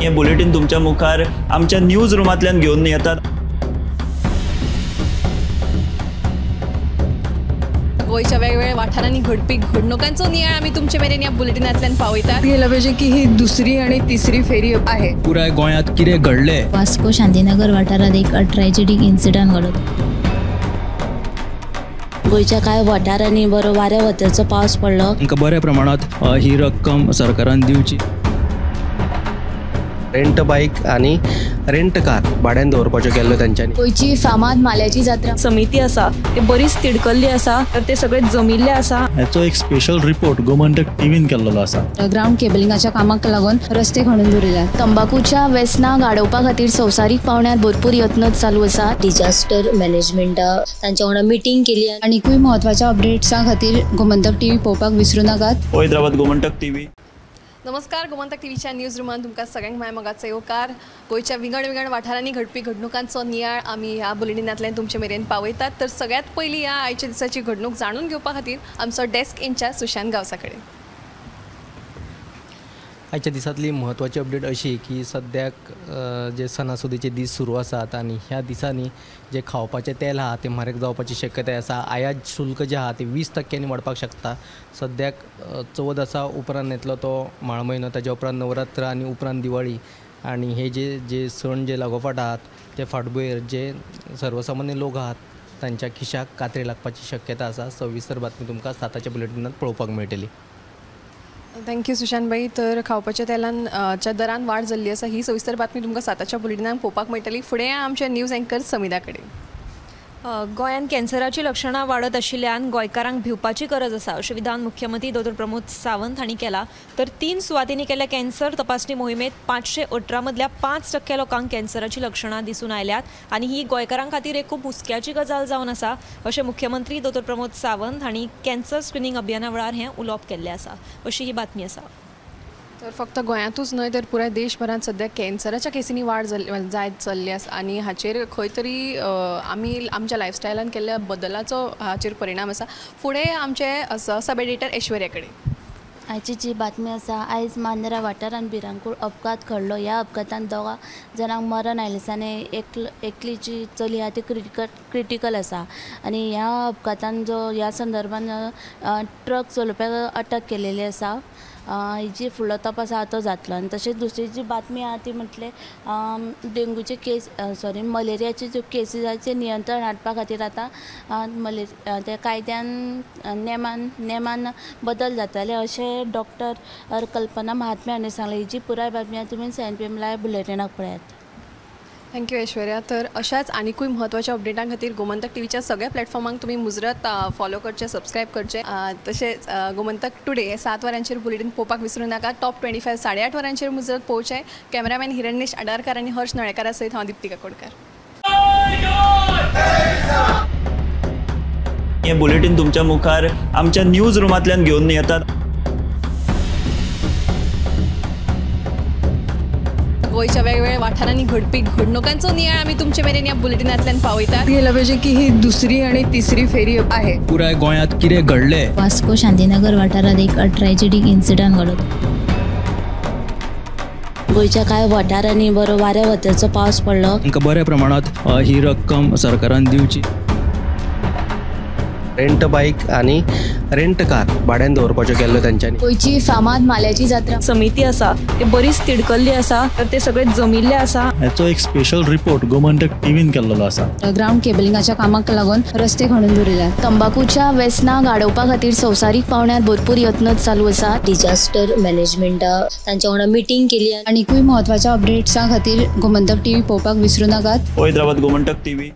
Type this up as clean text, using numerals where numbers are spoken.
हे बुलेटीन तुमच्या मुखार आमच्या न्यूज रुमांतल्यान घेवन येतात। गोंयच्या वेगवेगळ्या वाठारांनी घडपी घडणुकांचो नियाळ आमी तुमचे मेरेन ह्या बुलेटिनांतल्यान पावयतात। गेला पाहिजे की ही दुसरी आणि तिसरी फेरी आहे। पुराय गोंयांत कितें घडलें? वास्को शांतीनगर वाठारांत एक ट्रॅजेडीक इन्सिडंट घडलो। गोंयच्या कांय वाठारांनी बरो वाऱ्या वताचो पावस पडलो। तांकां बऱ्या प्रमाणांत ही रक्कम सरकारान दिवची। रेंट बाईक आनी रेंट कार भाड्यान दवरपाच्यो केल्ल्यो तांच्यांनी। गोंयची फामाद माल्याची जात्रा समिती आसा ते बरीच तिडकल्ली आसा, तर ते सगळे जमिल्ले आसा। हाचो एक स्पेशल रिपोर्ट गोमंतक टीव्हीन केल्लो आसा। ग्राउंड केबलिंगाच्या कामाक लागून रस्ते खणून दवरिल्यात। तंबाकूच्या व्यसनाक आडोवपा खातीर संवसारीक पावंड्यार भरपूर यत्न चालू आसा। डिजास्टर मॅनेजमेंटा तांच्या वांगडा मिटींग केली। आनीकूय म्हत्वाच्या अपडेट्सां खातीर गोमंतक टीव्ही पळोवपाक विसरूं नाकात। पळयत रावात गोमंतक टीव्ही। नमस्कार, गोमंतक टीव्हीच्या न्यूज रुमान तुमकां सगळ्यांक माय मोगाचो येवकार। गोंयच्या विंगड विंगड वाठारांनी घडपी घडणुकांचो नियाळ आमी ह्या बुलेटिनांतल्यान तुमचे मेरेन पावयतात। तर सगळ्यांत पयलीं ह्या आयच्या दिसाची घडणूक जाणून घेवपा खातीर आमचो डेस्क इन्चार्ज सुशांत गांवसा कडेन। आयच्या दिसांतली म्हत्वाची अपडेट अशी की सद्याक जे सणासुदीचे दीस सुरू आसात आनी ह्या दिसांनी जे खावपाचें तेल आहा तें म्हारग जावपाची शक्यताय आसा। आयात शुल्क जें आहा तें 20% वाडपाक शकता। सद्याक चवथ आसा, उपरांत येतलो तो म्हाळ म्हयनो, ताच्या उपरांत नवरात्र आनी उपरांत दिवाळी आनी हे जे जे सण जे लागोपाठ आहात ते फाटभुंयेर जे सर्वसामान्य लोक आहात तांच्या खिशाक कातरी लागपाची शक्यता आसा। सविस्तर बातमी तुमकां 7च्या बुलेटिनांत पळोवपाक मेळटली। Thank you Sushant भाई। तर खावपाच्या तेलांच्या दरान वाड जाल्ली आसा ही सविस्तर बातमी तुमकां 7च्या बुलेटिनांत पळोवपाक मेळटली। फुडें आमच्या न्यूज अँकर समिधा कडेन। गोंयांत कॅन्सराची लक्षणां वाडत आशिल्ल्यान गोंयकारांक भिवपाची गरज आसा अशें विधान मुख्यमंत्री डॉ प्रमोद सावंत हांणी केलां। तर 3 सुवातींनी केल्ल्या कॅन्सर तपासणी मोहिमेंत 518 मदल्या 5% लोकांक कॅन्सराची लक्षणां दिसून आयल्यात आनी ही गोंयकारां खातीर एक खूब हुस्क्याची गजाल जावन आसा अशें मुख्यमंत्री डॉ प्रमोद सावंत हांणी कॅन्सर स्क्रिनींग अभियाना वेळार हें उलोवप केल्लें आसा अशी ही बातमी आसा। तर फक्त गोंयांतूच न्हय तर पुराय देशभरांत सद्या कॅन्सराच्या केसींनी वाड जायत चल्ली आसा आनी हाचेर खंय तरी आमी आमच्या लायफस्टायलान केल्ल्या बदलाचो हाचेर परिणाम आसा। फुडें आमचे सब एडिटर ऐश्वर्या कडेन। आयची जी बातमी आसा, आयज मांद्रा वाठारांत भिरांकूळ अपघात घडलो। ह्या अपघातान 2 जाणांक मरण आयलें आसा आनी एकली जी चली आहा ती क्रिटिकल आसा आनी ह्या अपघातान जो ह्या संदर्भान ट्रक चलोवप्याक अटक केलेली आसा। हिजी फुडलो तपास आहा तो जातलो। आनी तशेंच दुसरी जी बातमी आहा ती म्हटलें डेंगूचे केस सॉरी मलेरियाचे ज्यो केसीस आहा ते नियंत्रण हाडपा खातीर आतां त्या कायद्यान नेमान बदल जातले अशें डॉक्टर कल्पना महात्मे हांणी सांगलें। ही जी पुराय बातमी आहा तुमी 7 PM live बुलेटिनाक पळयात। Thank you Aishwarya. तर अशाच आनीकूय म्हत्वाच्या अपडेटां खातीर गोमंतक टीव्हीच्या सगळ्या प्लॅटफॉर्मांक तुमी मुजरत फॉलो करचे, सबस्क्रायब करचे। तशेंच गोमंतक टुडे हे 7 वरांचेर बुलेटीन पळोवपाक विसरूं नाका। टॉप 25 8:30 वरांचेर मुजरत पळोवचें। कॅमेरामॅन हिरण्येश आडारकार आनी हर्ष नळेकारा सयत हांव दीप्तिका कोडकर। हे बुलेटीन तुमच्या मुखार आमच्या न्यूज रुमांतल्यान घेवन येतात। गोंयच्या वेगवेगळ्या वाठारांनी घडपी घडणुकांचो नियाळ आमी तुमचे मेरेन ह्या बुलेटिनांतल्यान पावयतात। गेला पाहिजे की ही दुसरी आणि तिसरी फेरी आहे। पुराय गोंयांत कितें घडलें? वास्को शांतीनगर वाठारांत एक ट्रॅजेडीक इन्सिडंट घडलो। गोंयच्या कांय वाठारांनी बरो वाऱ्या वताचो पावस पडलो। तांकां बऱ्या प्रमाणांत ही रक्कम सरकारान दिवची। रेंट बाईक आनी रेंट कार भाड्यान दवरपाच्यो केल्ल्यो तांच्यांनी। गोंयची फामाद माल्याची जात्रा समिती आसा ते बरीच तिडकल्ली आसा, तर ते सगळे जमिल्ले आसा। हाचो एक स्पेशल रिपोर्ट गोमंतक टीव्हीन केल्लो आसा। ग्राउंड केबलिंगाच्या कामाक लागून रस्ते खणून दवरिल्यात। तंबाकूच्या व्यसनाक आडोवपा खातीर संवसारीक पावंड्यार भरपूर यत्न चालू आसा। डिजास्टर मॅनेजमेंटा तांच्या वांगडा मिटींग केली। आनीकूय म्हत्वाच्या अपडेट्सां खातीर गोमंतक टीव्ही पळोवपाक विसरूं नाकात। पळयत रावात गोमंतक टीव्ही।